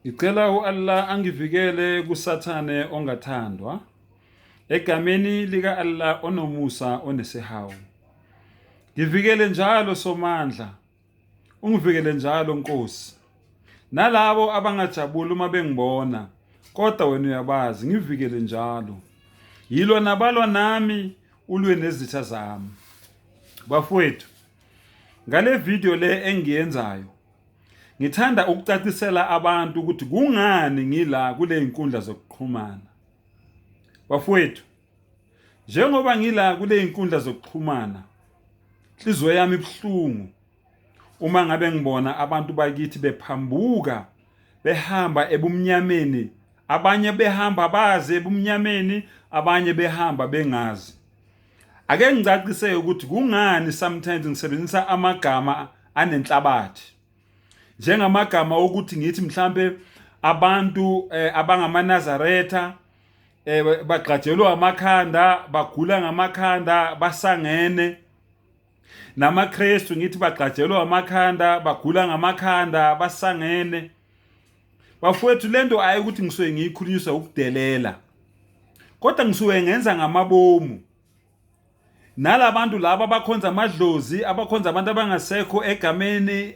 Ngicela u-Allah angivikele kuSathane ongathandwa. Egameni lika-Allah onomusa onesihawu. Ngivikele njalo Somandla. Ungivikele njalo Nkosi. Nalabo abangajabuli uma bengibona, kodwa wena uyabazi, ngivikele njalo. Yilwa nabalwa nami, ulwe nezitha zami. Bafowethu, ngale video le engiyenzayo ngithanda ukucacisela abantu ukuthi kungani ngila kule inkundla zokuxhumana. Bafowethu, njengoba ngila kule inkundla zokuxhumana, inhliziyo yami ibuhlungu uma ngabe ngibona abantu bakithi bephambuka behamba ebumnyameni, abanye behamba bazi ebumnyameni, abanye behamba bengazi. Ake ngicacise ukuthi kungani sometimes ngisebenzisa amagama anenhlabathi, njengamagama okuthi ngithi mhlambe abantu abangamaNazaretha bagqajelwa amakhanda, bagula ngamakhanda, basangene. NamaKristu ngithi bagqajelwa amakhanda, bagula ngamakhanda, basangene. Bafowethu, lento ayi ukuthi ngisuke ngiyikhulunyiswa ukudelela, kodwa ngisuke ngenza ngamabomu. Nalabantu laba abakhonza amadlozi, abakhonza abantu abangasekho egameni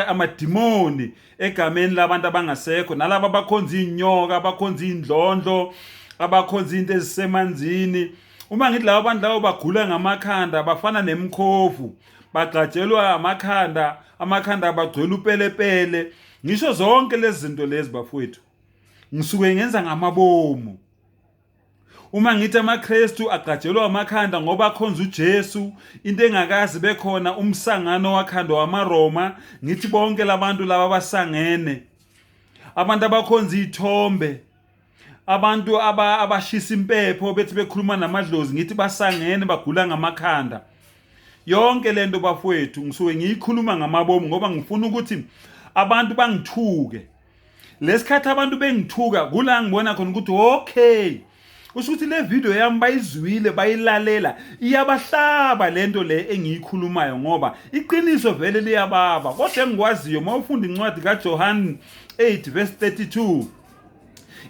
amadimoni egameni labantu abangasekho, nalaba abakhonza inyoka, abakhonza indlondlo, abakhonza into ezisemanzini. Uma ngithi laba bantu labo bagula ngamakhanda, bafana nemkhovu, bagqajelwa amakhanda, amakhanda bagcwele upelepele. Ngisho zonke lezi zinto lezi bafowethu, ngisuke ngenza ngamabomu. Uma ngithi amaKristu agqajelwa amakhanda ngoba akhonza uJesu, into engakazi bekhona umsangano wakhandwa wamaRoma, ngithi bonke labantu laba basangene. Abantu abakhonza izithombe, abantu abashisa impepho bethi bekhuluma namadlozi, ngithi basangene, bagula ngamakhanda. Yonke lento bafowethu ngisuke ngiyikhuluma ngamabomu ngoba ngifuna ukuthi abantu bangithuke. Lesikhathi abantu bengithuka kula ngibona khona ukuthi okay, kusho ukuthi le video yami bayizwile, bayilalela, iyabahlaba lento le engiyikhulumayo, ngoba iqiniso vele liyababa. Kodwa engikwaziyo, uma ufunda incwadi kaJohn 8 verse 32,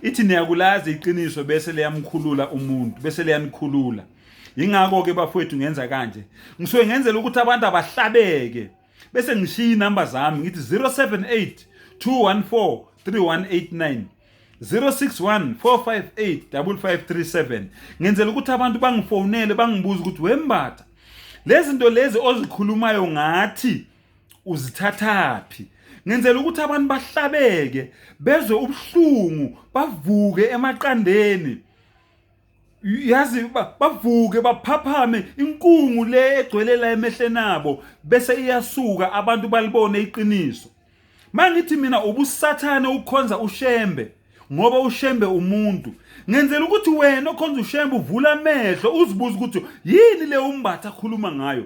ithi niyakulazi iqiniso bese liyamkhulula umuntu, bese liyanikhulula. Yingakho ke bafowethu ngenza kanje, ngisuke ngenzela ukuthi abantu abahlabeke, bese ngishiya inamba zami ngithi 078 214 3189, 061 458 5537. Ngenzela ukuthi abantu bangifonele bangibuze ukuthi wembatha lezi zinto lezi ozikhulumayo ngathi uzithathaphi. Ngenzela ukuthi abantu bahlabeke, bezwe ubuhlungu, bavuke emaqandeni, yazi bavuke baphaphame, inkungu le egcwele la emehleni abo bese iyasuka, abantu balibone iqiniso. Mangithi mina ubusathane ukhonza uShembe ngoba uShembe umuntu, ngenzela ukuthi wena okhonza uShembe uvula amehlo uzibuze ukuthi yini le uMbatha akhuluma ngayo.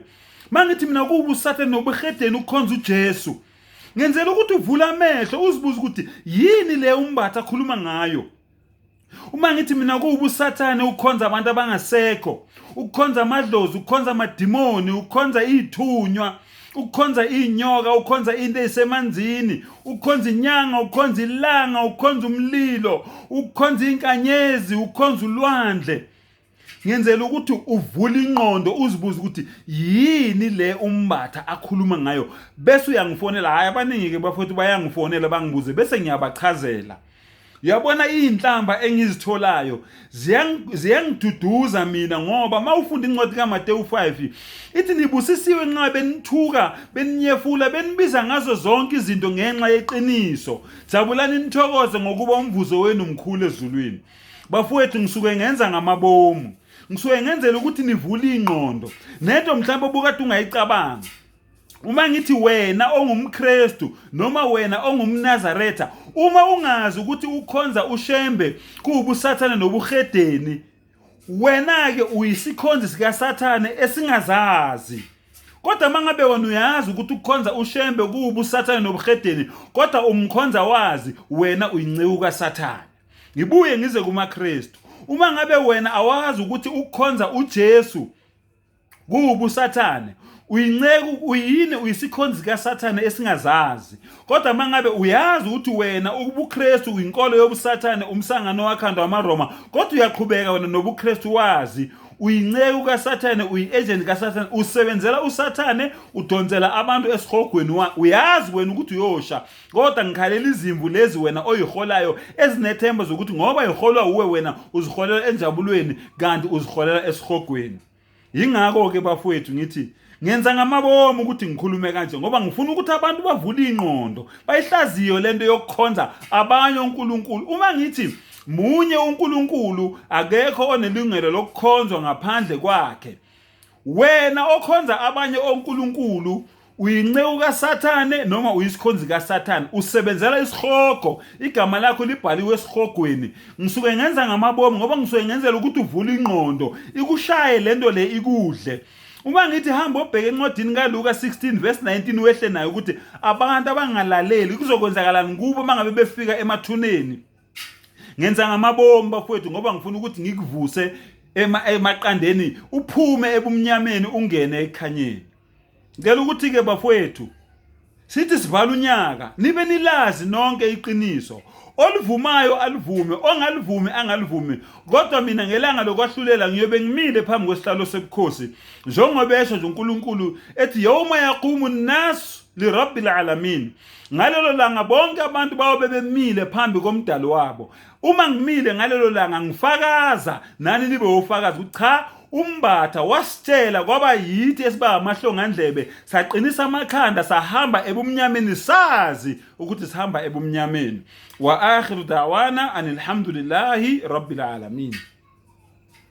Mangithi mina kuwubusathane nobuhedeni ukukhonza uJesu, ngenzela ukuthi uvula amehlo uzibuze ukuthi yini le uMbatha akhuluma ngayo. Uma ngithi mina kuwubusathane ukukhonza abantu abangasekho, ukukhonza amadlozi, ukukhonza amadimoni, ukukhonza iy'thunywa, ukukhonza iy'nyoka, ukukhonza into ey'semanzini, ukukhonza inyanga, ukukhonza ilanga, ukukhonza umlilo, ukukhonza iy'nkanyezi, ukukhonza ulwandle, ngenzela ukuthi uvule ingqondo uzibuze ukuthi yini le uMbatha akhuluma ngayo, bese uyangifonela. Hhayi, abaningi-ke bafowethu bayangifonela bangibuze, bese ngiyabachazela. Uyabona iy'nhlamba engizitholayo ziyangiduduza mina, ngoba uma ufunda incwadi kaMateyu 5 ithi nibusisiwe nxa benithuka, beninyefula, benibiza ngazo zonke izinto ngenxa yeqiniso. Jabulani nithokoze ngokuba umvuzo wenu mkhulu ezulwini. Bafowethu, ngisuke ngenza ngamabomu, ngisuke ngenzela ukuthi nivule ingqondo nento mhlawumbe obukade ungayicabanga. Uma ngithi wena ongumKristu noma wena ongumNazaretha, uma ungazi ukuthi ukhonza uShembe kuwubusathane nobuhedeni, wena-ke uyisikhonzi sikaSathane esingazazi. Kodwa uma ngabe wena uyazi ukuthi ukukhonza uShembe kuwubusathane nobuhedeni, kodwa umkhonza wazi, wena uyinceku kaSathane. Ngibuye ngize kumaKristu. Uma ngabe wena awazi ukuthi ukukhonza uJesu kuwubusathane, Uyinceku uyini uyisikhonzi kaSathane esingazazi. Kodwa mangabe uyazi ukuthi wena ubuKristu uyinkolo yobuSathane umsangano wakhandwa amaRoma kodwa uyaqhubeka wena nobuKristu wazi uyinceku kaSathane uyi-agent kaSathane usebenzela uSathane udonsela abantu esihogweni uyazi wena ukuthi uyosha kodwa ngikhalela izimvu lezi wena oyiholayo ezinethemba zokuthi ngoba iholwa uwe wena uziholela enjabulweni kanti uziholela esihogweni. Yingakho-ke bafowethu ngithi ngenza ngamabomu ukuthi ngikhulume kanje ngoba ngifuna ukuthi abantu bavule ingqondo bayihlaziyo lento yokukhonza abanye onkulunkulu. Uma ngithi munye uNkulunkulu akekho onelungelo lokukhonzwa ngaphandle kwakhe, wena okhonza abanye onkulunkulu uyinceku kaSathane noma uyisikhonzi kaSathane, usebenzela isihogo, igama lakho libhaliwe esihogweni. Ngisuke ngenza ngamabomu ngoba ngisuke ngenzela ukuthi uvule ingqondo, ikushaye lento le ikudle. Uma ngithi hamba obheke encwadini kaLuka 16 verse 19 wehle nayo ukuthi abantu abangalaleli kuzokwenzakalani kubo uma ngabe befika emathuneni. Ngenza ngamabomu bafowethu ngoba ngifuna ukuthi ngikuvuse emaqandeni uphume ebumnyameni ungene ekukhanyeni. Ngicela ukuthi-ke bafowethu sithi sivala unyaka nibe nilazi nonke iqiniso oluvumayo alivume ongalivumi angalivumi kodwa mina ngelanga lokwahlulela ngiyobe ngimile phambi kwesihlalo sebukhosi njengoba esho nje uNkulunkulu ethi yawma yaqumu nnas lirabbil alamin ngalelo langa bonke abantu bayobe bemile phambi komdali wabo uma ngimile ngalelo langa ngifakaza nani nibe wofakazi ukuthi cha uMbatha wasitshela kwaba yithi esiba amahlongandlebe saqinisa amakhanda sahamba ebumnyameni sazi ukuthi sihamba ebumnyameni. Wa akhiru da'wana anilhamdulillahi rabbil alamin.